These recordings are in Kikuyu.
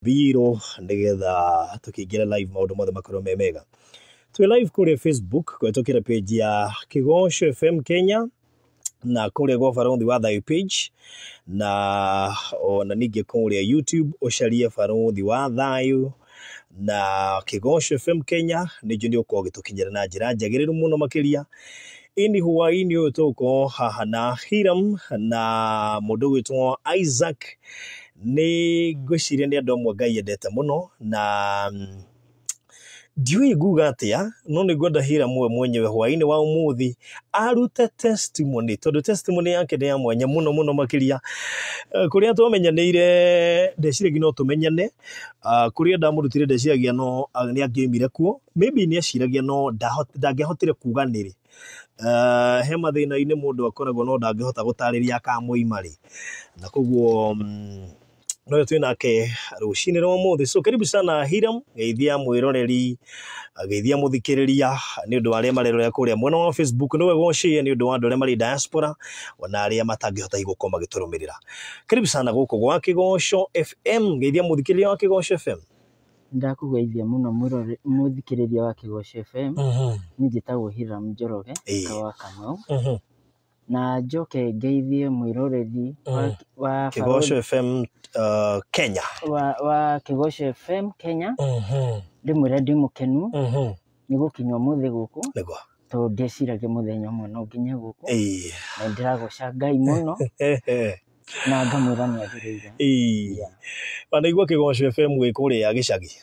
Biro nĩgetha tũkĩingĩra live maũndũ mothe makorwo me mega. Twĩ live kũrĩa Facebook kũhetũkĩra page ya Kĩgoco FM Kenya na kũrĩa gwa Barũthi wa Thayũ page, na ona ningĩ kũrĩa YouTube ũcarie Barũthi wa Thayũ na Kĩgoco FM Kenya, nĩnjũ nĩ ũkorwo ũgĩtũkinyĩra na njĩra njagĩrĩru mũno makĩria. Ĩni hwaĩ-inĩ ũyũ tũgũkorwo haha na Hiram na mũndũ ũgwĩtwo Isaac. Nĩ ngwĩciria nĩ andũ amwe Ngai endete mũno, na ndiũĩ nguga atĩa, no nĩ ngwenda Hiram we mwenyewe hwaĩ-inĩ wa ũmũthĩ arute testimony, tondũ testimony yake nĩ ya mwanya mũno mũno makĩria. Kũrĩa twamenyanĩire ndeciragia no tũmenyane, kũrĩa ndamũrutire ndeciragia no nĩ angĩoimire kuo, maybe nĩ eciragia no ndangĩahotire kuga nĩrĩ. He mathĩna-inĩ mũndũ akoragwo no ndangĩhota gũtarĩria akamũima rĩ, na koguo noyo twĩ nake rũcinĩ rwa ũmũthĩ. So karibu sana Hiram, geithia mwĩroreri, geithia mũthikĩrĩria, nĩ ũndũ wa arĩa marerorera kũrĩa mwena wa Facebook, nĩ wega ũshare nĩ ũndũ wa andũ arĩa marĩ diaspora ona arĩa matangĩhota gũkorwo magĩtũrũmĩrĩra. Karibu sana gũkũ gwa Kĩgoco FM, geithia mũthikĩrĩria wa Kĩgoco FM. Ndakũgeithia mũno mũthikĩrĩria wa Kĩgoco FM. Niĩ njĩtagwo Hiram Njoroge wa Kamau. Na njoke ngeithie mwĩroreri wa Kĩgoco FM Kenya. Wa Kĩgoco FM Kenya. Ndĩmwĩre ndĩ mũkenu nĩ gũkinya ũmũthĩ gũkũ. Nĩguo. Tondũ ndeciragia mũthenya ũmwe no nginye gũkũ. Na nĩndĩragoca Ngai mũno. Na ngamwĩra nĩ agĩrĩire. Wanaigua Kĩgoco FM gwĩ kũrĩa gĩcagi?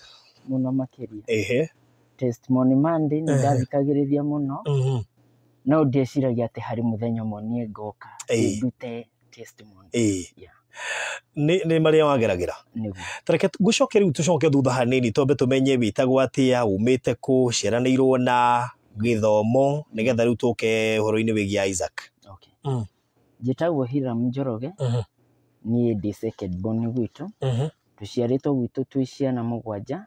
Mũno makĩria. Testimony Monday nĩ ndathikagĩrĩria mũno. No ndeciragia atĩ harĩ mũthenya ũmwe niĩ ngoka ndute testimony. Nĩ marĩa wageragĩra. Tareke ngũcoke rĩu tũcoke thutha hanini twambe tũmenye wĩtagwo atĩa, umĩte kũ, ciaranĩirwo na gĩthomo, nĩgetha rĩu tũke ũhoro-inĩ wĩgiĩ Isaac. Njĩtagwo Hiram Njoroge. Niĩ ndĩ second born gwitũ. Tũciarĩtwo gwitũ twĩ ciana 7.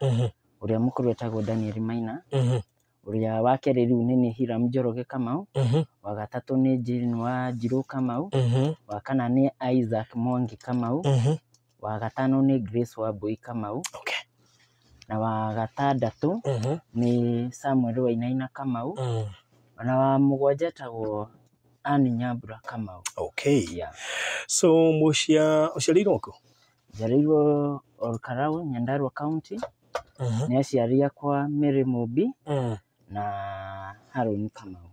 Ũrĩa mũkũrũ etagwo Daniel Maina. Ũrĩa wa kerĩ rĩu nĩ Hiram Njoroge Kamau. Wa gatatũ nĩ Jane Wanjirũ Kamau. Wa kana nĩ Isaac Mwangi Kamau. Wa gatano nĩ Grace Wambui Kamau. Na wa gatandatũ nĩ Samuel Wainaina Kamau. Na wa mũgwanja etagwo Anne Nyambura Kamau. So ũciarĩirwo kũ? Njiarĩirwo Olkalau, Nyandarua County. Nĩ aciari akwa Mary Mũmbi na Harũni Kamau.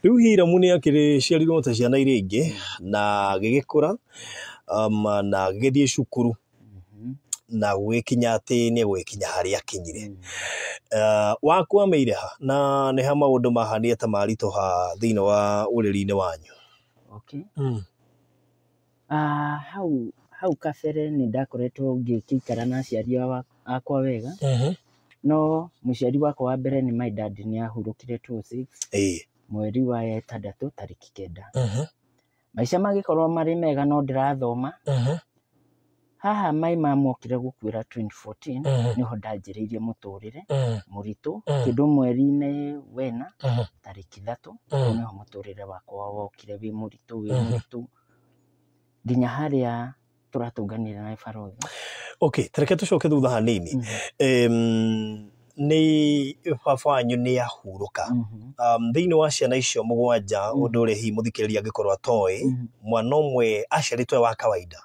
Rĩu Hiramu nĩ akĩrĩ ciarirwo ta ciana iria ingĩ na agĩgĩkũra, na agĩgĩthiĩ cukuru na gũgĩkinya atĩ nĩ egũgĩkinya harĩa akinyire. Wakwamĩire ha na nĩ ha maũndũ mahanire ta maritũha thĩinĩ wa ũreri-inĩ wanyu? Hau kabere nĩ ndakoretwo ngĩikara na aciari akwa wega. No mũciari wakwa wa mbere nĩ my dad nĩ ahurũkire 2006 mweri wa 6 tarĩki 9. Maica magĩkorwo marĩ mega no ndĩrathoma. Haha my mom okire gũkuĩra 2014, nĩho ndanjĩrĩirie mũtũrĩre mũritũ kĩndũ mweri-inĩ wena tarĩki 3, nĩho mũtũrĩre wakwa wokire wĩ mũritũ wĩ mũritũ nginya harĩa tũratũnganĩra na barothi. Tareke tũcoke thutha hanini. Nĩ baba wanyu nĩ ahurũka. Thĩinĩ wa ciana icio 7, ũndũ ũrĩa hihi mũthikĩrĩria angĩkorwo atoĩ, mwana ũmwe aciarĩtwo wa kawaida.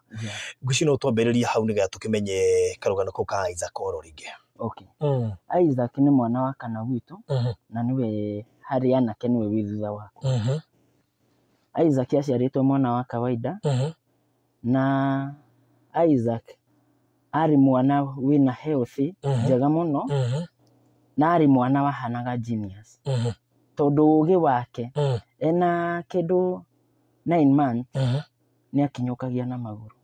Ngwĩciria no twambĩrĩrie hau nĩgetha tũkĩmenye karũgano kau ka Isaac oro rĩngĩ. Isaac nĩ mwana wa kana gwitũ, na nĩwe harĩ anake nĩwe wĩ thutha wakwa. Isaac aciarĩtwo mwana wa kawaida, na Isaac arĩ mwana wĩna health njega mũno, na arĩ mwana wahanaga genius. Tondũ ũgĩ wake ena kĩndũ 9 months nĩ akinyũkagia na magũrũ.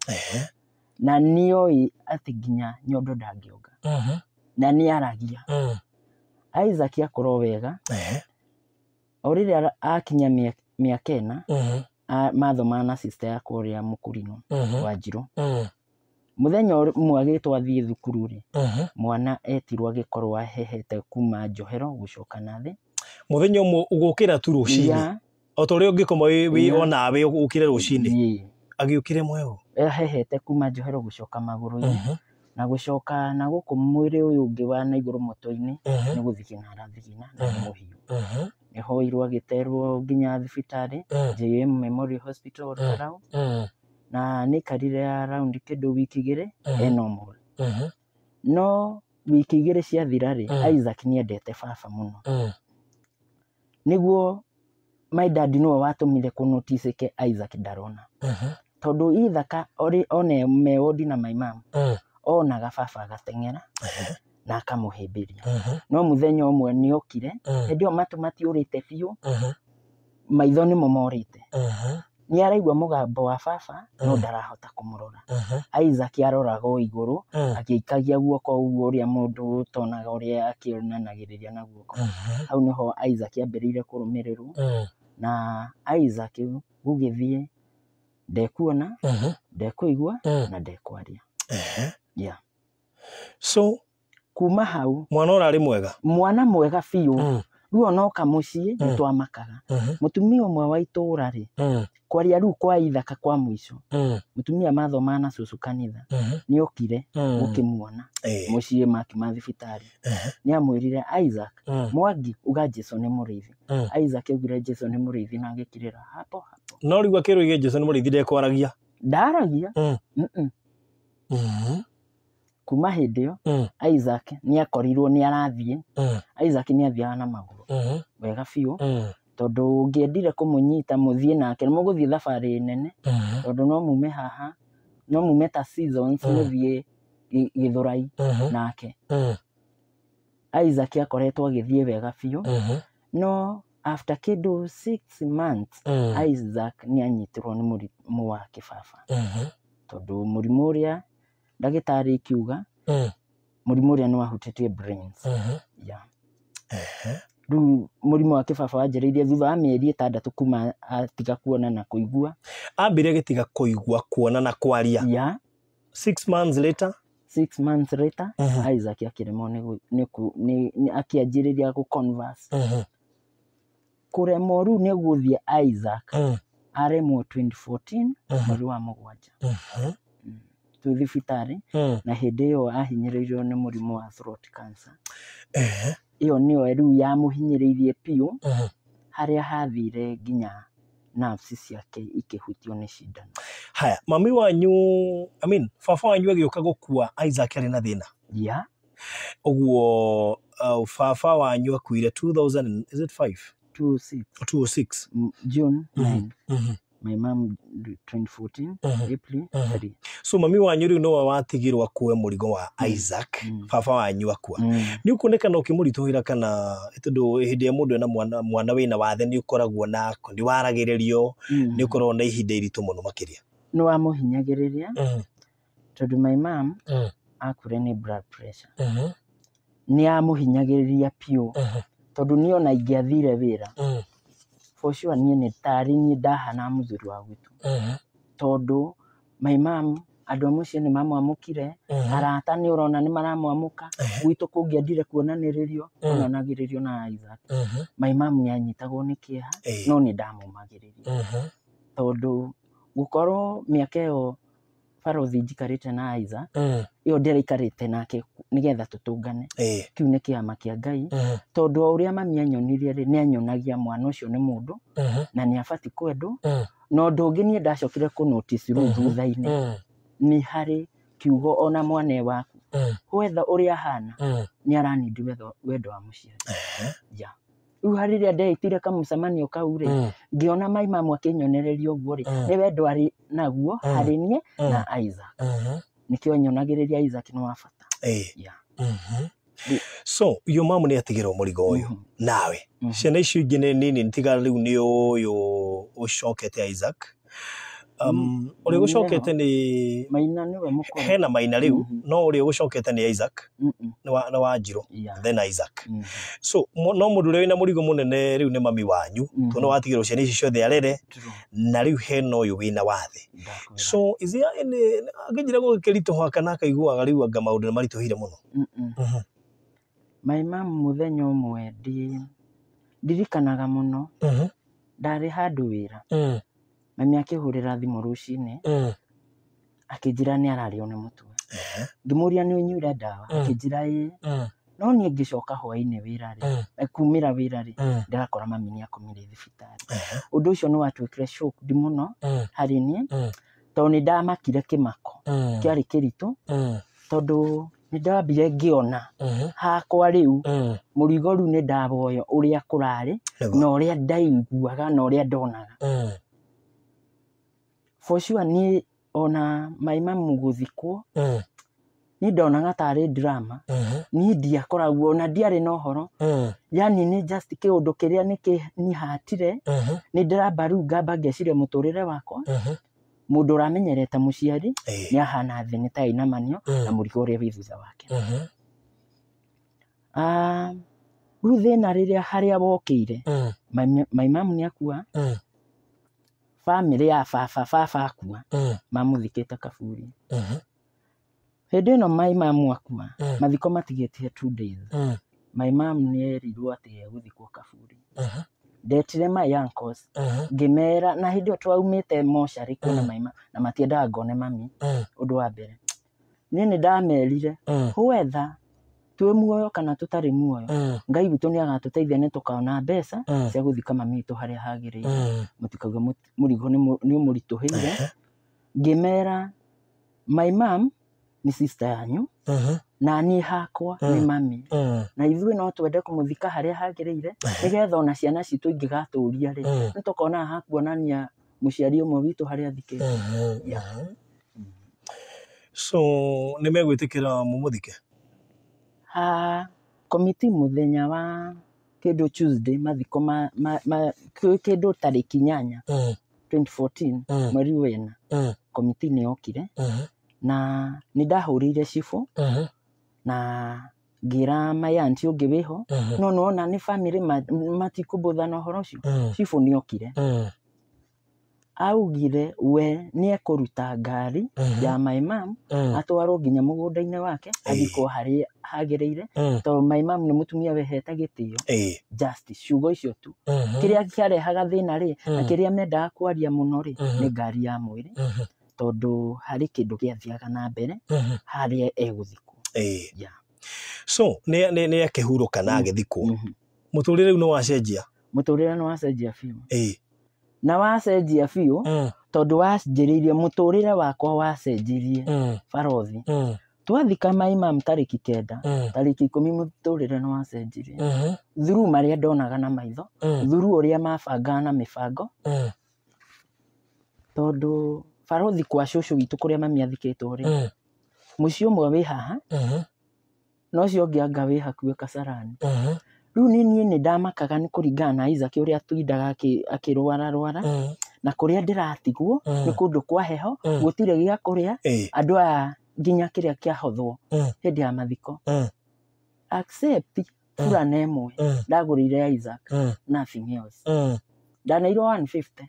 Na nĩoĩ atĩ nginya nyondo ndangĩonga. Na nĩaragia. Isaac akorwo wega. O rĩrĩa akinya mĩaka 4, mathomaga na sister yakwa ũrĩa mũkũrinũ Wanjirũ. Mũthenya ũmwe agĩtwo athiĩ thukuru rĩ, mwana etirwo agĩkorwo ahehete kuma njohero gũcoka na thĩ. Mũthenya ũmwe ũgũkĩra tu rũcinĩ. O ta ũrĩa ũngĩkoma wĩ onawe ũkĩre rũcinĩ. Agĩũkire mweũ. Ahehete kuma njohero gũcoka magũrũ-inĩ na gũcoka na gũkũ mwĩrĩ ũyũ ũngĩ wa na igũrũ mũtwe-inĩ nĩ gũthigina arathigina na nĩ mũhiũ. Nĩ hoirwo agĩterwo nginya thibitarĩ JM Memorial Hospital Karau, na nĩ aikarire around kĩndũ wiki 2 e normal. No wiki 2 ciathira rĩ, Isaac nĩ endete baba mũno. Nĩguo my dad nĩwe watũmire kũnoticĩke Isaac ndarona. Tondũ ithaka one me wodi na my mom, onaga baba agateng'era na akamũhĩmbĩria. No mũthenya ũmwe nĩ okire, hĩndĩ ĩyo matũ matiũrĩte biũ, maitho nĩmo morĩte. Nĩ araigua mũgambo wa baba no ndarahota kũmũrora. Isaac aroraga o igũrũ agĩikagia guoko ũguo ũrĩa mũndũ ũtonaga ũrĩa akĩonanagĩrĩria na guoko. Hau nĩho Isaac ambĩrĩirie kũrũmĩrĩrwo na Isaac gũgĩthiĩ ndekuona, ndekũigua na ndekwaria. Yeah. So kuma hau mwana ũrarĩ mwega, mwana mwega biũ. Rĩu onoka mũciĩ nĩ twamakaga. Mũtumia ũmwe wa itũũra rĩ, kwaria rĩu kwa ithaka kwa mũico, mũtumia mathomaga na cũcũ kanitha, nĩ okire gũkĩmuona mũciĩ makiuma thibitarĩ. Nĩ amwĩrire Isaac, Mwangi uga Jesu nĩ mũrĩithi. Isaac augire Jesu nĩ mũrĩithi na agĩkirĩra hapo hapo. No rĩu akĩrwo ige Jesu nĩ mũrĩithi ndekwaragia. Ndaragia. Kuma hĩndĩ ĩyo Isaac nĩ akorirwo nĩ arathiĩ. Isaac nĩ athiaga na magũrũ wega biũ, tondũ ũngĩendire kũmũnyita mũthiĩ nake nĩ mũgũthiĩ thabarĩ nene, tondũ no mume haha, no mume ta seasons mũthiĩ Gĩthũrai nake. Isaac akoretwo agĩthiĩ wega biũ, no after kĩndũ 6 months Isaac nĩ anyitirwo nĩ mũrimũ wa kĩbaba, tondũ mũrimũ ũrĩa ndagĩtarĩ ikiuga mũrimũ ũrĩa nĩ wahutĩtie brains. Yeah. Rĩu mũrimũ wa kĩbaba wanjĩrĩirie thutha wa mĩeri 6 kuma atiga kuona na kũigua. Ambire gĩtiga kũigua, kuona na kwaria. Yeah. 6 months later. 6 months later, Isaac akĩremwo nĩ akĩanjĩrĩria gũ converse. Kũremwo rĩu nĩ gũthiĩ Isaac aremwo 2014 mweri wa 7 twĩ thibitarĩ, na hĩndĩ ĩyo ahinyĩrĩirio nĩ mũrimũ wa throat cancer. Ĩyo nĩyo rĩu yamũhinyĩrĩirie biũ, harĩa hathire nginya nerves ciake ikĩhutio nĩ cindano. Haya, mami wanyu, I mean, baba wanyu agĩũka gũkua Isaac arĩ na thĩna. Yeah. Ũguo baba wanyu akuire 2000, is it 5? 2006. 2006. June 9. My mom 2014, April 3. So mami wanyu rĩu nĩwe watigirwo akue mũrigo wa Isaac, baba wanyu akua. Nĩ ũkuonekana ũkĩmũritũhĩra kana tondũ hĩndĩ ĩrĩa mũndũ ena mwana wĩna wathe nĩ ũkoragwo na nĩ waragĩrĩrio, nĩ ũkoragwo na ihinda iritũ mũno makĩria. Nĩ wamũhinyagĩrĩria, tondũ my mom akure nĩ blood pressure. Nĩ amũhinyagĩrĩria biũ, tondũ niĩ ona ingĩathire wĩra, for sure niĩ nĩ tarĩ niĩ ndahana mũthuri wa gwitũ. Tondũ my mom andũ a mũciĩ nĩ mamwamũkire, arata nĩ ũrona nĩ maramwamũka, gwitũ kũngĩendire kuonanĩrĩrio, kuonanagĩrĩrio na Isaac. My mom nĩ anyitagwo nĩ kĩeha, no nĩ ndamũmagĩrĩria. Tondũ gũkorwo mĩaka ĩyo barothi njikarĩte na Isaac, ĩyo ndĩraikarĩte nake nĩgetha tũtũngane. Kĩu nĩ kĩama kĩa Ngai, tondũ o ũrĩa mami anyonirie rĩ, nĩ anyonagia mwana ũcio nĩ mũndũ, na nĩ abatiĩ kwendwo. Na ũndũ ũngĩ niĩ ndacokire kũ notice rĩu thutha-inĩ, nĩ harĩ kiugo ona mwana e waku, wetha ũrĩa ahana, nĩ aranindi wendo wa mũciari. Yeah. Rĩu harĩ rĩrĩa ndeitire kamũcemanio kau rĩ, ngĩona mai mamu akĩnyonereria ũguo rĩ, nĩ wendo arĩ naguo harĩ niĩ na Isaac. Nĩkĩo nyonagĩrĩria Isaac nĩ wa bata. Yeah. So your mom nĩ atigĩrwo mũrigo ũyũ nawe. Ciana icio ingĩ nĩ nini tiga rĩu nĩ ũyũ ũcokete Isaac. Ũrĩa ũcokete nĩ Maina nĩwe mũkũrũ. Hena Maina rĩu, no ũrĩa ũcokete nĩ Isaac. Nĩ wa Njirũ. Then Isaac. So no mũndũ ũrĩa wĩna mũrigo mũnene rĩu nĩ mami wanyu, tondũ nĩ watigĩrwo ciana ici ciothe arere, na rĩu hena ũyũ wĩna wathe. So is there any angĩnjĩra gũgĩkĩritũha kana akaiguaga rĩu anga maũndũ nĩ maritũhire mũno? My mom mũthenya ũmwe ndirikanaga mũno, ndarĩ handũ wĩra. Mami akĩhũrĩra thimũ rũcinĩ, akĩnjĩra nĩ ararĩo nĩ mũtwe. Ngĩmũria nĩ ũnyuire ndawa? Akĩnjĩra ĩĩ. No niĩ ngĩcoka hwainĩ wĩra rĩ, kumĩra wĩra rĩ, ndĩrakora mami nĩ akomire thibitarĩ. Ũndũ ũcio nĩ watuĩkire shocked mũno harĩ niĩ, tondũ nĩ ndamakire kĩmako kĩarĩ kĩritũ, tondũ nĩ ndambire ngĩona hakwa rĩu mũrigo rĩu nĩ ndawoyo ũrĩa kũrarĩ na ũrĩa ndaiguaga na ũrĩa ndonaga. For sure niĩ ona my mamu gũthikwo niĩ ndonaga tarĩ drama. Niĩ ndiakoragwo ona ndiarĩ na ũhoro, yani nĩ just kĩũndũ kĩrĩa nĩkĩnihatire. Nĩ ndĩramba rĩu ngamba ngeciria mũtũrĩre wakwa, mũndũ ũramenyerete mũciari nĩ ahana thĩ nĩ ta ainamanio na mũrigo ũrĩa wĩ thutha wake. Rĩu thĩna rĩrĩa harĩa wokĩire, my mum nĩ akua, famĩlĩ ya baba, baba akua, mamũthikĩte kaburi. Hĩndĩ ĩno my mum akua, mathiko matigĩtie 2 days, my mum nĩ erirwo atĩ egũthikwo kaburi. Ndetire my uncles, ngĩmera, na hĩndĩ ĩyo twaumĩte mocarĩ kuona my mum, na matiendaga ngone mami. Ũndũ wa mbere niĩ nĩ ndamerire, whether twĩ muoyo kana tũtarĩ muoyo, Ngai witũ nĩ agatũteithia, nĩ tũkona mbeca cia gũthika mami witũ harĩa hagĩrĩire. Mũtikauge mũrigo nĩ ũmũritũhĩire. Ngĩmera my mum nĩ sister yanyu, na niĩ hakwa nĩ mami, na ithuĩ no twende kũmũthika harĩa hagĩrĩire, nĩgetha ona ciana citũ ingĩgatũria rĩ, nĩ tũkonaga ha kuonania mũciari ũmwe witũ harĩa athikĩtwo. Yeah. So nĩ megwĩtĩkĩra mũmũthike? Ha komiti mũthenya wa kĩndũ Tuesday, mathiko ma kĩndũ tarĩki 8 2014, mweri wena, komiti nĩ yokire na nĩ ndahũrĩire cibũ na ngĩra my auntie ũngĩ wĩho, no nĩwona nĩ family matikũbũtha na ũhoro ũcio. Cibũ nĩ okire, augire we nĩ ekũruta ngari ya my mum atwarwo nginya mũgũnda-inĩ wake, athikwo harĩa hagĩrĩire, tondũ my mum nĩ mũtumia wehete gĩtĩo. Just ciugo icio tu. Kĩrĩa kĩarehaga thĩna rĩ, na kĩrĩa mendaga kwaria mũno rĩ, nĩ ngari ya mwĩrĩ, tondũ harĩ kĩndũ gĩathiaga na mbere harĩa egũthikwo. Yeah. So nĩ akĩhurũka na agĩthikwo, mũtũrĩre rĩu nĩ wacenjia? Mũtũrĩre nĩ wacenjia biũ. Na wacenjia biũ, tondũ wanjĩrĩirie mũtũrĩre wakwa wacenjirie, barothi. Twathika my mum tarĩki 9, tarĩki 10 mũtũrĩre nĩ wacenjirie through marĩa ndonaga na maitho, through ũrĩa mabangaga na mĩbango, tondũ barothi kwa cũcũ witũ kũrĩa mami athikĩtwo rĩ, mũciĩ ũmwe wĩ haha na ũcio ũngĩ anga wĩ hakuhĩ Kasarani. Rĩu nĩ niĩ nĩ ndamakaga nĩ kũringana na Isaac ũrĩa atindaga akĩrwara rwara, na kũrĩa ndĩratigwo nĩ kũndũ kwa heho, gũtirĩ gĩa kũrĩa. Andũ aya nginya kĩrĩa kĩahothwo hĩndĩ ya mathiko, accept burana ĩmwe ndagũrĩire Isaac, nothing else. Ndaneirwo 150.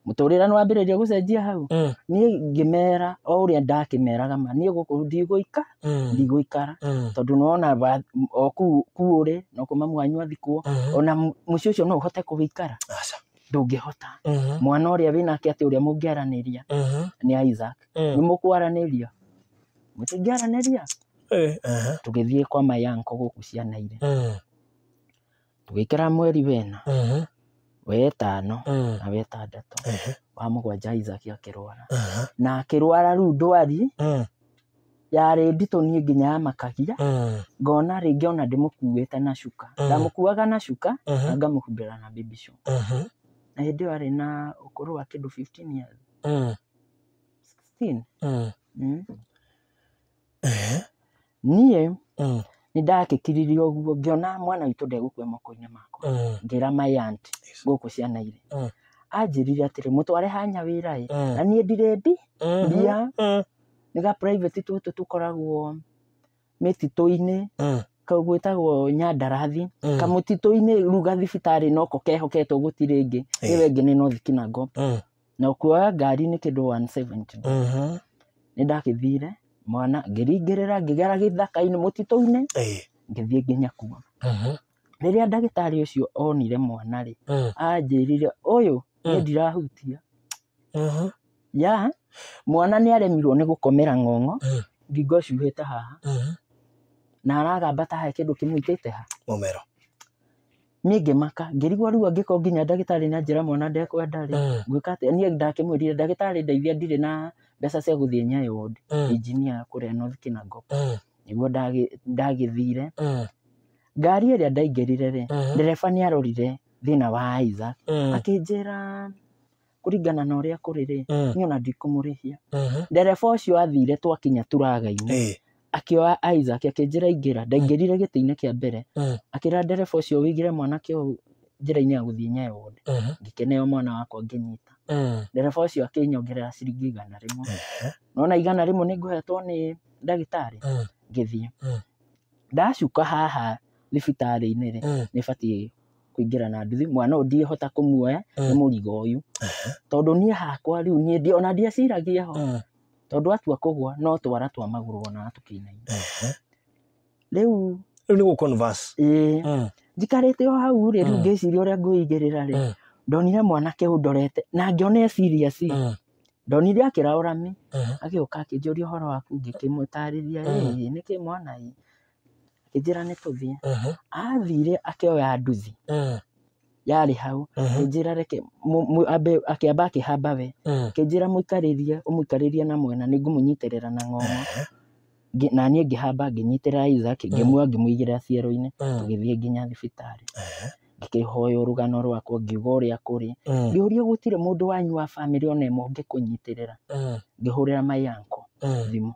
Mũtũrĩre nĩ wambĩrĩria gũcenjia hau. Niĩ ngĩmera o ũrĩa ndakĩmeraga, ma niĩ gũkũ ndigũika, ndigũikara, tondũ nĩwona o kuu ũrĩ no kũ mamu wanyu athikwo, ona mũciĩ ũcio no ũhote kũwĩikara? Aca. Ndũngĩhota. Mwana ũrĩa wĩnake atĩ ũrĩa mũngĩaranĩria nĩ Isaac. Nĩ mũkwaranĩria? Mũtingĩaranĩria. Tũgĩthiĩ kwa my uncle gũkũ Cianaire, tũgĩikara mweri wena, wetano na wetandatũ, wa mũgwanja Isaac akĩrwara, na akĩrwara rĩu ndwari yarĩ nditũ, niĩ nginya yamakagia, ngona rĩngĩ ona ndĩmũkuĩte na cuka. Ndamũkuaga na cuka na ngamũhumbĩra na baby shawl. Na hĩndĩ ĩyo arĩ na ũkũrũ wa kĩndũ 15 years, 16. Niĩ nĩ ndakĩkiririe ũguo, ngĩona mwana witũ ndegũkua moko-inĩ makwa. Ngĩra my aunt gũkũ Cianaire, anjĩrire atĩrĩ, mũtware hanya wĩra ĩ, na niĩ ndirĩ mbi mbia. Nĩ ga private tũtũ tũkoragwo mĩtitũ-inĩ, kau gwĩtagwo Nyandarathi, kamũtitũ-inĩ rĩu gathibitarĩ noko kehoketwo, gũtirĩ ĩngĩ. Ĩyo ĩngĩ nĩ North Kinangop, na ũkuoya ngari nĩ kĩndũ 170. Nĩ ndakĩthire mwana, ngĩringĩrĩra, ngĩgera gĩthaka-inĩ mũtitũ-inĩ, ngĩthiĩ nginya kuo. Rĩrĩa ndagĩtarĩ ũcio onire mwana rĩ, anjĩrire ũyũ niĩ ndirahutia. Ya mwana nĩ aremirwo nĩ gũkomera ng'ong'o, ngingo cuhĩte haha, na aragamba ta he kĩndũ kĩmũitĩte ha. Mũmero. Niĩ ngĩmaka, ngĩrigwo rĩu angĩkorwo nginya ndagĩtarĩ nĩ anjĩra mwana ndekwenda rĩ, ngwĩka atĩa? Niĩ ndakĩmwĩrire ndagĩtarĩ ndeithia ndirĩ na mbeca cia gũthiĩ Nyayo ward, engineer kũrĩa North Kinangop. Nĩguo ndagĩthire. Ngari ĩrĩa ndaingĩrire rĩ, ndereba nĩ arorire thĩna wa Isaac, akĩnjĩra kũringana na ũrĩa kũrĩ rĩ, niĩ ona ndikũmũrĩhia. Ndereba ũcio athire twakinya Turaga-inĩ, akĩoya Isaac akĩnjĩra ingĩra. Ndaingĩrire gĩtĩ-inĩ kĩa mbere, akĩra ndereba ũcio wĩigĩre mwanake ũyũ njĩra-inĩ ya gũthiĩ Nyayo ward. Ngĩkĩneo mwana wakwa ngĩnyita. Ndereba ũcio akĩnyongerera ciringi 100. Nona 100 nĩ ngũhetwo nĩ ndagĩtarĩ. Ngĩthiĩ. Ndacuka haha thibitarĩ-inĩ rĩ, nĩ batiĩ kũingĩra na nduthi. Mwana ũyũ ndingĩhota kũmuoya nĩ mũrigo ũyũ. Tondũ niĩ hakwa rĩu niĩ ona ndieciragia ho. Tondũ atua kũgwa no twara twa magũrũ ona tũkĩinaina. Rĩu nĩ gũ converse. Ĩĩ. Njikarĩte o hau rĩ, rĩu ngĩciria ũrĩa ngwĩigĩrĩra rĩ, ndonire mwanake ũndorete na ngĩona e serious. Ndonire akĩraũra mi, agĩũka akĩnjũria ũhoro waku, ngĩkĩmũtarĩria, ĩĩ nĩkĩ mwana ĩ. Akĩnjĩra nĩ tũthiĩ. Athire akĩoya nduthi yarĩ hau, akĩnjĩra reke akĩamba akĩhamba we, akĩnjĩra mũikarĩrie, ũmũikarĩrie na mwena nĩ ngũmũnyitĩrĩra na ng'ong'o. Na niĩ ngĩhamba ngĩnyitĩrĩra Isaac, ngĩmuoya ngĩmũigĩrĩra ciero-inĩ, tũgĩthiĩ nginya thibitarĩ. Ngĩkĩhoya rũgano rwakwa, ngiuga ũrĩa kũrĩ. Ngĩũrio gũtirĩ mũndũ wanyu wa bamĩrĩ ona ĩmwe ũngĩkũnyitĩrĩra. Ngĩhũrĩra my uncle thimũ.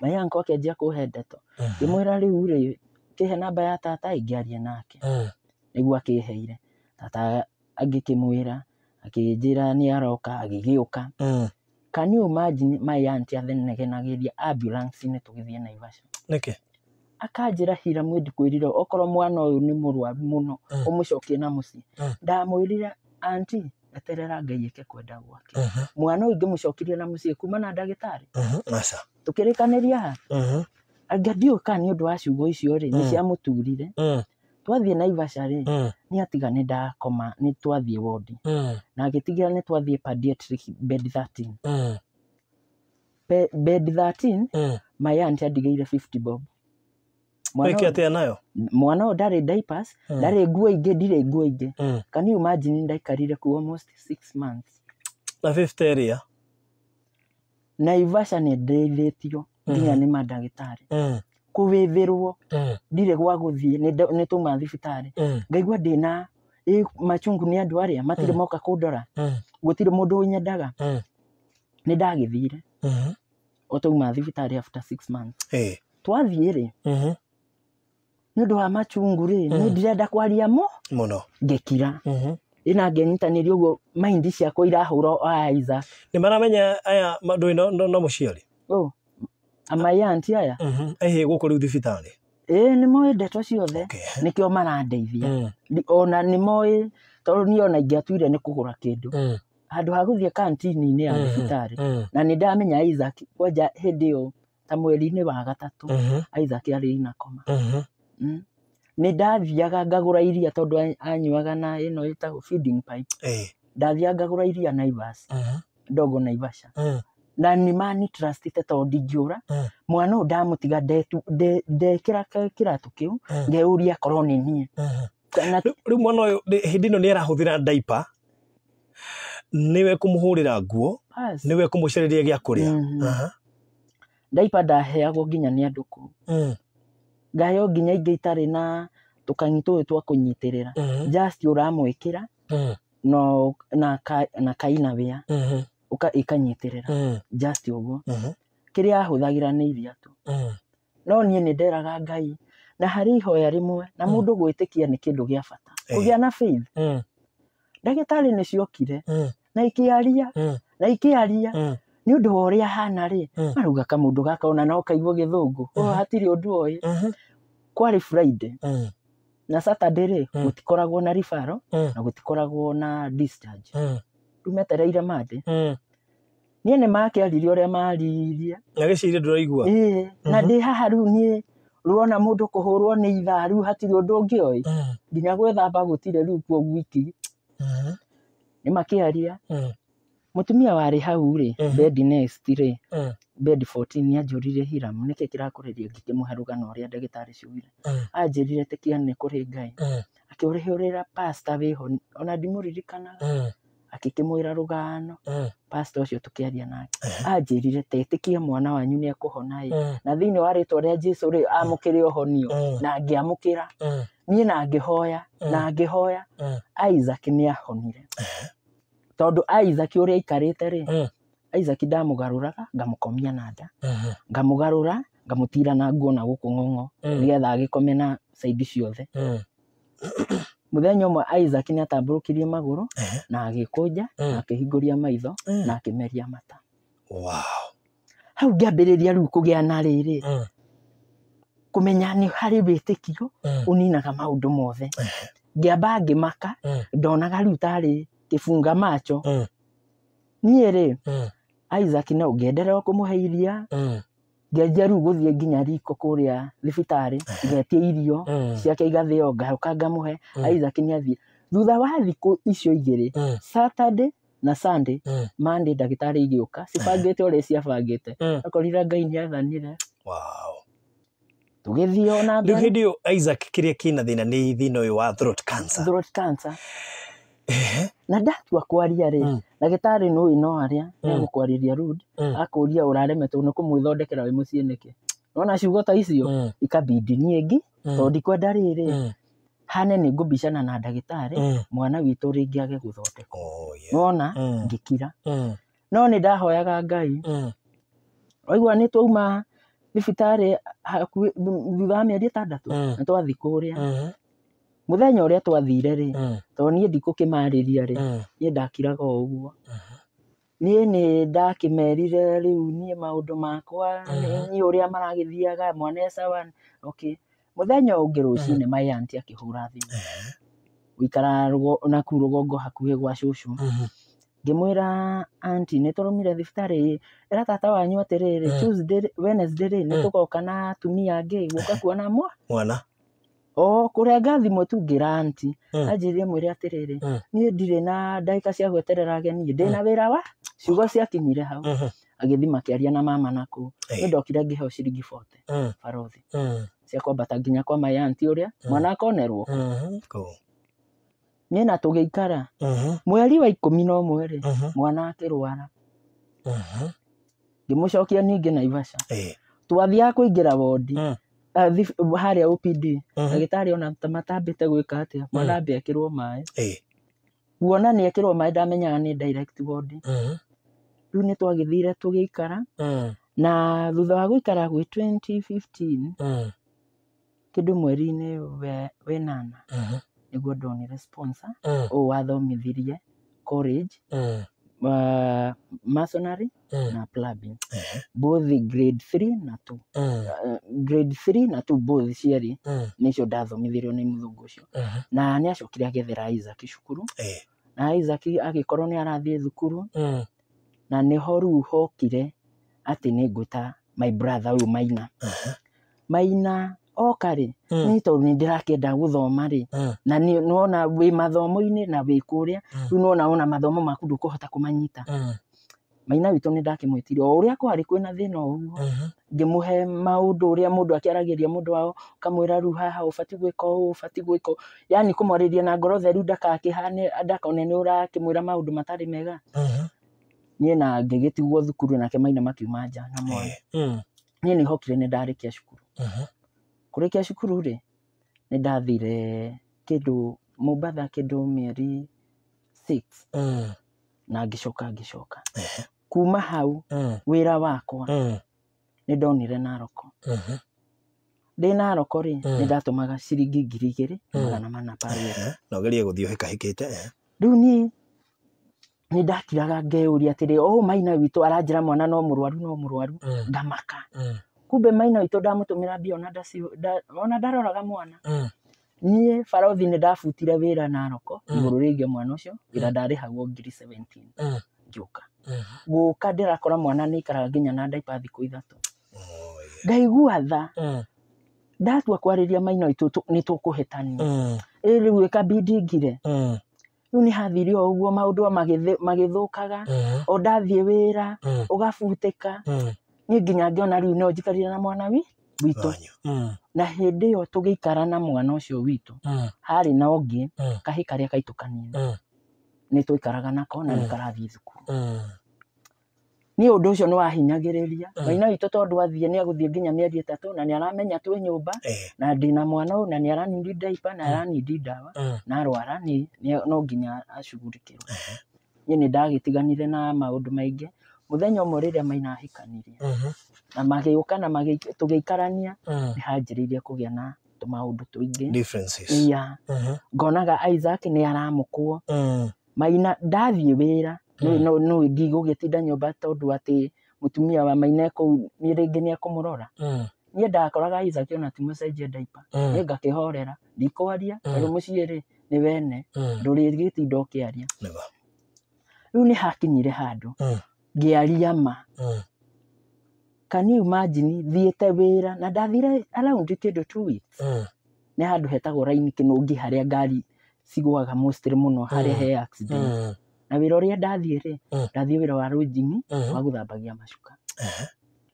My uncle akĩanjia kũhe ndeto. Ngĩmwĩra rĩu rĩ, kĩhe namba ya tata ingĩaria nake. Nĩguo akĩheire. Tata angĩkĩmwĩra, akĩnjĩra nĩ aroka, agĩgĩũka. Can you imagine my auntie athenegenagĩria ambulance-inĩ tũgĩthiĩ Naivasha? Nĩkĩ? Akanjĩra Hira mwĩ ndikwĩrire okorwo mwana ũyũ nĩ mũrwaru mũno ũmũcokie na mũciĩ. Ndamwĩrire auntie eterera Ngai eke kwenda gwake. Mwana ũyũ ingĩmũcokirie na mũciĩ kuma na ndagĩtarĩ. Aca. Tũkĩrĩkanĩria ha? Anga ndiũĩ kana nĩ ũndũ wa ciugo icio rĩ, nĩ ciamũturire. Twathiĩ Naivasha rĩ, nĩ atiga nĩ ndakoma, nĩ twathiĩ wodi. Na agĩtigĩra nĩ twathiĩ pediatric bed 13. Bed 13, my auntie andigĩire 50 bob. Wĩke atĩa nayo? Mwana ũyũ ndarĩ diapers, ndarĩ nguo ingĩ, ndirĩ nguo ingĩ. Can you imagine ndaikarire kuo almost 6 months. Na 50 ĩrĩa? Naivasha nĩ ndeithĩtio nginya nĩ mandagĩtarĩ. Kũwĩthĩrwo, ndirĩ gwa gũthiĩ, nĩ twauma thibitarĩ. Ngaigua ndĩna machungu nĩ andũ arĩa matirĩ moka kũndora. Gũtirĩ mũndũ ũnyendaga. Nĩ ndagĩthire. O twauma thibitarĩ after 6 months. Twathiĩ rĩ, nĩ ũndũ wa machungu rĩ, niĩ ndirenda kwaria mũno. Ngĩkira. Ĩna ngĩnyitanĩria ũguo mind ciakwa irahũra o Isaac. Nĩ maramenya aya ndũĩ no mũciari? Oh, my auntie aya? Ĩhĩ gũkũ rĩu thibitarĩ? Ĩĩ nĩ moĩ ndeto ciothe. Nĩkĩo marandeithia. Ona nĩ moĩ tondũ niĩ ona ingĩatuire nĩ kũgũra kĩndũ. Handũ ha gũthiĩ kantini-inĩ ya thibitarĩ. Na nĩ ndamenya Isaac kwanja hĩndĩ ĩyo ta mweri-inĩ wa gatatũ, Isaac arĩ ina koma. Nĩ ndathiaga ngagũra iria tondũ anyuaga na ĩno ĩtagwo feeding pipe. Ndathiaga ngagũra iria Naivas, ndogo Naivasha. Na nĩ mani trustĩte tondũ ndingĩũra. Mwana ũyũ ndamũtiga ndekĩra kĩratũ kĩu, ngeyũria akorwo nĩ niĩ. Rĩu mwana ũyũ hĩndĩ ĩno nĩ arahũthĩra diaper, nĩwe kũmũhũrĩra nguo, nĩwe kũmũcarĩria gĩa kũrĩa. Diaper ndaheagwo nginya nĩ andũ kũu. Ngaheo nginya ingĩ itarĩ na tũkang'i tũyũ twa kũnyitĩrĩra. Just ũramwĩkĩra na kaina wea ĩkanyitĩrĩra. Just ũguo. Kĩrĩa ahũthagĩra nĩ iria tu. No niĩ nĩ nderaga Ngai na harĩ ihoya rĩmwe na mũndũ gwĩtĩkia nĩ kĩndũ gĩa bata. Kũgĩa na faith. Ndagĩtarĩ nĩ ciokire na ikĩaria na ikĩaria. Nĩ ũndũ wa ũrĩa hana rĩ, marauga kamũndũ gaka ona no kaigua gĩthũngũ. Hatirĩ ũndũ oĩ. Kwarĩ Friday. Na Saturday rĩ, gũtikoragwo na referral na gũtikoragwo na discharge. Rĩu metereire Monday. Niĩ nĩ makĩaririe ũrĩa maririe. Na gĩciria ndũraigua. Ĩĩ, na ndĩ haha rĩu niĩ Rwona mũndũ kũhũrwo nĩ ithaa rĩu hatirĩ ũndũ ũngĩ oĩ. Nginya gwĩthamba gũtirĩ rĩu kuo gwiki. Nĩ makĩaria. Mũtumia warĩ hau rĩ, bed next rĩ, bed 14 nĩ anjũririe Hiram nĩkĩ kĩrakũrĩria ngĩkĩmũhe rũgano ũrĩa ndagĩtarĩ ciugire. Anjĩrire tĩkia nĩ kũrĩ Ngai. Akĩhũrĩra pastor wĩho ona ndimũririkanaga. Akĩkĩmwĩra rũgano. Pastor ũcio tũkĩaria nake. Anjĩrire tetĩkia mwana wanyu nĩ ekũhona ĩ. Na thĩinĩ wa rĩtwa rĩa Jesu rĩ amũkĩre ũhonio. Na ngĩamũkĩra. Niĩ na ngĩhoya na ngĩhoya. Isaac nĩ ahonire. Tondũ Isaac ũrĩa aikarĩte rĩ, Isaac ndamũgarũraga ngamũkomia na nda. Ngamũgarũra ngamũtira na nguo na gũkũ ng'ong'o nĩgetha agĩkome na side ciothe. Mũthenya ũmwe Isaac nĩ atambũrũkirie magũrũ na agĩkũnja na akĩhingũria maitho na akĩmeria mata. Wow. Hau ngĩambĩrĩria rĩu kũgĩa na rĩrĩ kũmenya nĩ harĩ wĩtĩkio ũninaga maũndũ mothe. Ngĩamba ngĩmaka ndonaga rĩu tarĩ kĩbunga macho. Niĩ rĩ Isaac no ngĩenderera kũmũhe iria. Ngĩanjia rĩu gũthiĩ nginya riko kũrĩa thibitarĩ ngetia irio ciake igathĩo ngaũka ngamũhe. Isaac nĩ athiĩ. Thutha wa thikũ icio igĩrĩ, Saturday na Sunday, Monday ndagĩtarĩ igĩũka cibangĩte ũrĩa ciabangĩte. Akorire Ngai nĩ athanire. Wow. Tũgĩthiĩ ona Rĩu mbere. hĩndĩ ĩyo Isaac kĩrĩa kĩna thĩna nĩ thĩna ũyũ wa throat cancer. Throat cancer. Na ndatua kwaria rĩ, ndagĩtarĩ nũĩ no arĩa nĩegũkwarĩria rude, akũria ũraremetwo nĩ kũmwĩthondekera wĩ mũciĩ nĩkĩ. Nona ciugo ta icio ikabidi niĩ ngĩ tondũ ndikwenda rĩrĩ hane nĩ ngũbicana na ndagĩtarĩ mwana witũ rĩngĩ age gũthondekwo. Oh, yeah. Nona ngĩkira. No nĩ ndahoyaga Ngai. Waigua nĩ twauma thibitarĩ hakuhĩ thutha wa mĩeri 6 nĩ twathiĩ kũrĩa. Mũthenya ũrĩa twathire rĩ, tondũ niĩ ndikũkĩmarĩria rĩ, niĩ ndakiraga o ũguo. Niĩ nĩ ndakĩmerire rĩu niĩ maũndũ makwa, niĩ ũrĩa maragĩthiaga, mwana e sawa, okay. Mũthenya ũngĩ rũcinĩ my auntie akĩhũra thimũ. Gũikara nakũu rũgongo hakuhĩ gwa cũcũ. Ngĩmwĩra auntie nĩ tũrũmire thibitarĩ ĩra tata wanyu atĩrĩrĩ Tuesday Wednesday rĩ nĩ tũgoka na atumia angĩ gũka kuona mwana. O kũrenga thimũ tu ngĩra auntie. Anjĩrire mwĩre atĩrĩrĩ niĩ ndirĩ na ndagĩka cia gweterera ageni ndĩna wĩra wa ciugo ciakinyire hau. Agĩthiĩ makĩaria na mama nakũu. Nĩ ndokire ngĩheo ciringi 40 barothi cia kwambata nginya kwa my auntie ũrĩa mwana akonerwo. Niĩ na tũgĩikara mweri wa 11 rĩ mwana akĩrwara. Ngĩmũcokia ningĩ Naivasha. Twathiaga kũingĩra wondi harĩa OPD. Ndagĩtarĩ ona ta matambĩte gwĩka atĩa mwana ambe ekĩrwo maĩ. Kuona nĩ ekĩrwo maĩ ndamenyaga nĩ direct ward. Rĩu nĩ twagĩthire tũgĩikara na thutha wa gũikara gwĩ 2015 kĩndũ mweri-inĩ wenana nĩguo ndonire sponsor ũũ wathomithirie college masonry na plumbing both grade 3 na 2. Grade 3 na 2 both cierĩ nĩcio ndathomithirio nĩ mũthũngũ ũcio. Na nĩ acokire agĩethera Isaac cukuru. Na Isaac agĩkorwo nĩ arathiĩ thukuru na nĩho rĩu hokire atĩ nĩ ngwĩta my brother ũyũ Maina. Maina oka rĩ niĩ tondũ nĩ ndĩrakĩenda gũthoma rĩ na nĩwona wĩ mathomo-inĩ na wĩ kũrĩa rĩu nĩwona ona mathomo maku ndũkũhota kũmanyita. Maina witũ nĩ ndakĩmwĩtire o ũrĩa kwarĩ kwĩna thĩna o ũguo ngĩmũhe maũndũ ũrĩa mũndũ akĩaragĩria mũndũ wao ũkamwĩra rĩu haha ũbatiĩ gwĩka ũũ ũbatiĩ gwĩka ũũ yani kũmwarĩria na ngoro theru ndakakĩhane ndakone nĩ ũrakĩmwĩra maũndũ matarĩ mega. Niĩ na ngĩgĩtigwo thukuru nake Maina makiuma nja na mwana. Niĩ nĩ hokire nĩ ndarĩkia cukuru. Kũrĩkia cukuru rĩ nĩ ndathire kĩndũ Mombatha kĩndũ mĩeri 6 na ngĩcoka ngĩcoka. Kuma hau wĩra wakwa nĩ ndonire Narok. Ndĩ Narok rĩ nĩ ndatũmaga ciringi 2,400 per week. Na ũgerie gũthiĩ ũhĩkahĩkĩte. Rĩu niĩ nĩ ndakiraga ngeyũria atĩrĩ o Maina witũ aranjĩra mwana no mũrwaru no mũrwaru ngamaka. Kumbe Maina witũ ndamũtũmĩra mbia ona ndaroraga mwana. Niĩ barothi nĩ ndabutire wĩra Narok igũrũ rĩgiĩ mwana ũcio wĩra ndarĩhagwo 17,000 ngĩũka. Gũka ndĩrakora mwana nĩ aikaraga nginya na diaper thikũ 3. Ngaigua tha. Ndatua kwarĩria maina witũ nĩ tũkũhĩtania. Ĩ rĩu ĩkabidi ngire. Rĩu nĩ hathire o ũguo maũndũ magĩthũkaga. O ndathiĩ wĩra ũgabutĩka. Niĩ nginya ngĩona rĩu no njikarire na mwana witũ. Na hĩndĩ ĩyo tũgĩikara na mwana ũcio witũ, harĩ na ũngĩ kahĩ karĩa kaitũ kanini, nĩ twaikaraga nako na nĩ karathiĩ thukuru. Niĩ ũndũ ũcio nĩ wahinyagĩrĩria maina witũ, tondũ athiĩ nĩ agũthiĩ nginya mĩeri 3 na nĩ aramenya twĩ nyũmba na ndĩna mwana ũyũ na nĩ aranindi diaper na aranindi ndawa na arwara nĩ no nginya acugurikĩrwo. Niĩ nĩ ndagĩtiganire na maũndũ maingĩ. Mũthenya ũmwe rĩrĩa maina ahikanirie na magĩũka na tũgĩikarania, nĩ hanjĩrĩirie kũgĩa na tũmaũndũ tũingĩ. Differences. Yeah. Ngonaga Isaac nĩ aramũkwo. Maina ndathiĩ wĩra no ndigũgĩtinda nyũmba tondũ atĩ mũtumia wa maina kũu niĩ rĩngĩ nĩ ekũmũrora. Niĩ ndakoraga Isaac ona ti mũcenjie diaper. Niĩ ngakĩhorera ndikwaria tondũ mũciĩ rĩ nĩ wene, ndũrĩgĩtinda ũkĩaria. Rĩu nĩ hakinyire handũ ngĩaria ma. Can you imagine thiĩte wĩra na ndathire around kĩndũ 2 weeks. Nĩ handũ hetagwo Raini Kĩnũngi harĩa ngari cigũaga mostly mũno harĩa he accident. Na wĩra ũrĩa ndathiĩ rĩ, ndathiĩ wĩra wa lodging wa gũthambagia macuka.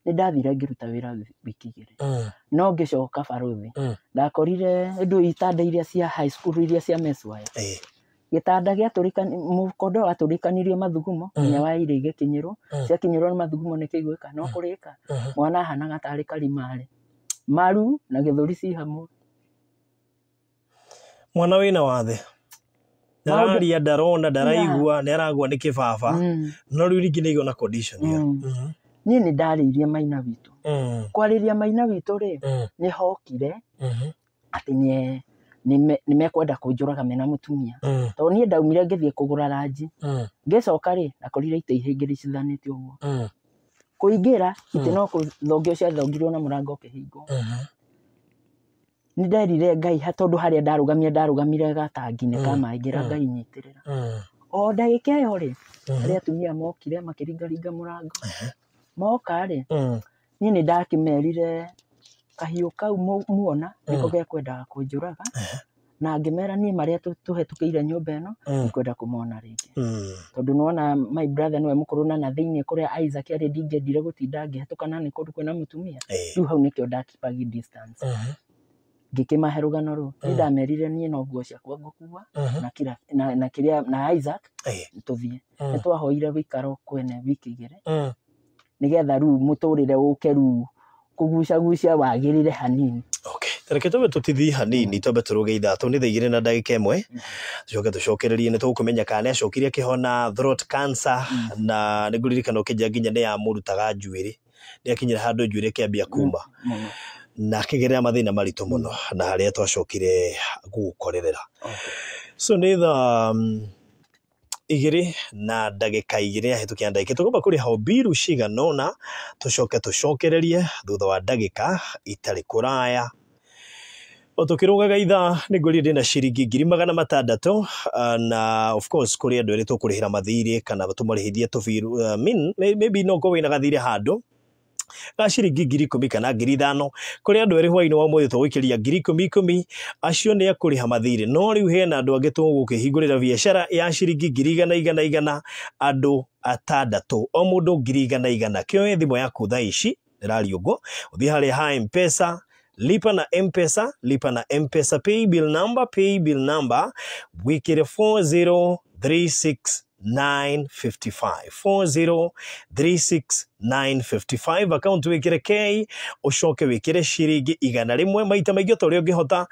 Nĩ ndathire ngĩruta wĩra wiki 2. No ngĩcoka barũthi ndakorire ndũ itanda iria cia high school iria cia meswaya. Gĩtanda gĩatũrĩkani, mũkondo watũrĩkanirio mathugumo nginya wa iria igĩkinyĩrwo, ciakinyĩrwo nĩ mathugumo nĩ kĩigwĩka no kũrĩka. Mwana ahanaga tarĩ karimarĩ, maru na gĩthũri ci hamwe. Mwana wĩna wathe ndararia, ndarona, ndaraigua, nĩ aragua nĩ kĩbaba, no rĩu rĩngĩ nĩ igona condition ĩyo. Niĩ nĩ ndarĩirie maina witũ. Kwarĩria maina witũ rĩ, nĩ hokire atĩ nĩ mekwenda kũnjũraga mena mũtumia. Tondũ niĩ ndaumire ngĩthiĩ kũgũra ranji. Ngĩcoka rĩ, ndakorire itĩ ihĩngĩricithanĩtio ũguo. Kũingĩra itĩ no kũthongio ciathongirwo na mũrango ũkĩhingwo. Nĩ nderire Ngai tondũ harĩa ndarũgamire ndarũgamire gatangi-inĩ ka maĩ, ngĩra Ngai nyitĩrĩra. O ndagĩka ĩyo rĩ, arĩa atumia mokire makĩringaringa mũrango. Moka rĩ, niĩ nĩ ndakĩmerire kahiũ kau muona nĩko gekwendaga kũnjũraga, na ngĩmera niĩ marĩa tũhetũkĩire nyũmba ĩno ndikwenda kũmona rĩngĩ. Tondũ nĩwona my brother nĩwe mũkũrũ na thĩinĩ kũrĩa Isaac arĩ ndingĩendire gũtinda ngĩhetũkana nĩ kũndũ kwĩna mũtumia. Rĩu hau nĩkĩo ndakipagi distance. Ngĩkĩmahe rũgano rũu. Nĩ ndamerire niĩ no nguo ciakwa ngũkua na kila na kĩrĩa na Isaac tũthiĩ. Nĩ twahoire gũikara kwene wiki 2 nĩgetha rĩu mũtũrĩre ũke rĩu kũgucagucia wagĩrĩre hanini. Okay. Reke twambe tũtithie hanini, twambe tũrũge ithatũ nĩ thaa 2 na ndagĩka 1, tũcoke tũcokererie nĩ tũkũmenya kana nĩ acokire akĩhona throat cancer, na nĩ ngũririkana ũkĩnjĩra nginya nĩ yamũrutaga njuĩrĩ, nĩ akinyire handũ njuĩrĩ ĩkĩambia kuma na akĩgerera mathĩna maritũ mũno na harĩa twacokire gũgũkorerera. So nĩ thaa 2 na ndagĩka 2 yahĩtũkia ndagĩka, tũkwamba kũrĩha mbiru cigana ũna tũcoke tũcokererie thutha wa ndagĩka itarĩ kũraya. O tũkĩrũgaga ithaa nĩ ngwĩrire ndĩna ciringi 600,000, na of course kũrĩ andũ erĩ tũkũrĩhĩra mathirĩ kana tũmarĩhithie tũbiru, maybe no ũkorwo wĩna gathirĩ handũ ga ciringi 10,000 kana 5,000. Kũrĩ andũ erĩ hwaĩ-inĩ wa ũmũthĩ tũgũikĩria 10,000 10,000, acio nĩ akũrĩha mathirĩ. No rĩu hena andũ angĩ tũgũkĩhingũrĩra biacara ya ciringi 100,000 100 100, andũ 6 o mũndũ 100,000 100. Kĩoe thimũ yaku thaa ici ndĩrariũngwo, ũthiĩ harĩa ha M-Pesa, lipa na M-Pesa, lipa na M-Pesa pay bill number, pay bill number wĩkĩre 4036955, 4036955, account wĩkĩre K, ũcoke wĩkĩre ciringi 100 maita maingĩ o ta ũrĩa ũngĩhota.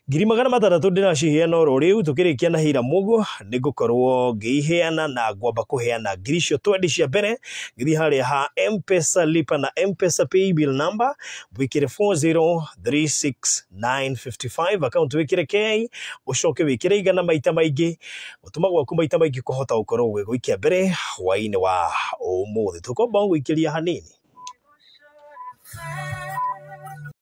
600,000 ndĩraciheana oro rĩu, tũkĩrĩkia na Hira Mugo nĩ ngũkorwo ngĩiheana na ngwamba kũheana ngiri icio 20 cia mbere. Ngĩthiĩ harĩa ha M-Pesa, lipa na M-Pesa pay bill number wĩkĩre 4036955, account wĩkĩre K, ũcoke wĩkĩre 100 maita maingĩ. Gũtũma gwaku maita maingĩ kũhota gũkorwo gwĩgũikia mbere hwaĩ-inĩ wa ũmũthĩ. Tũkwamba gũikĩria hanini.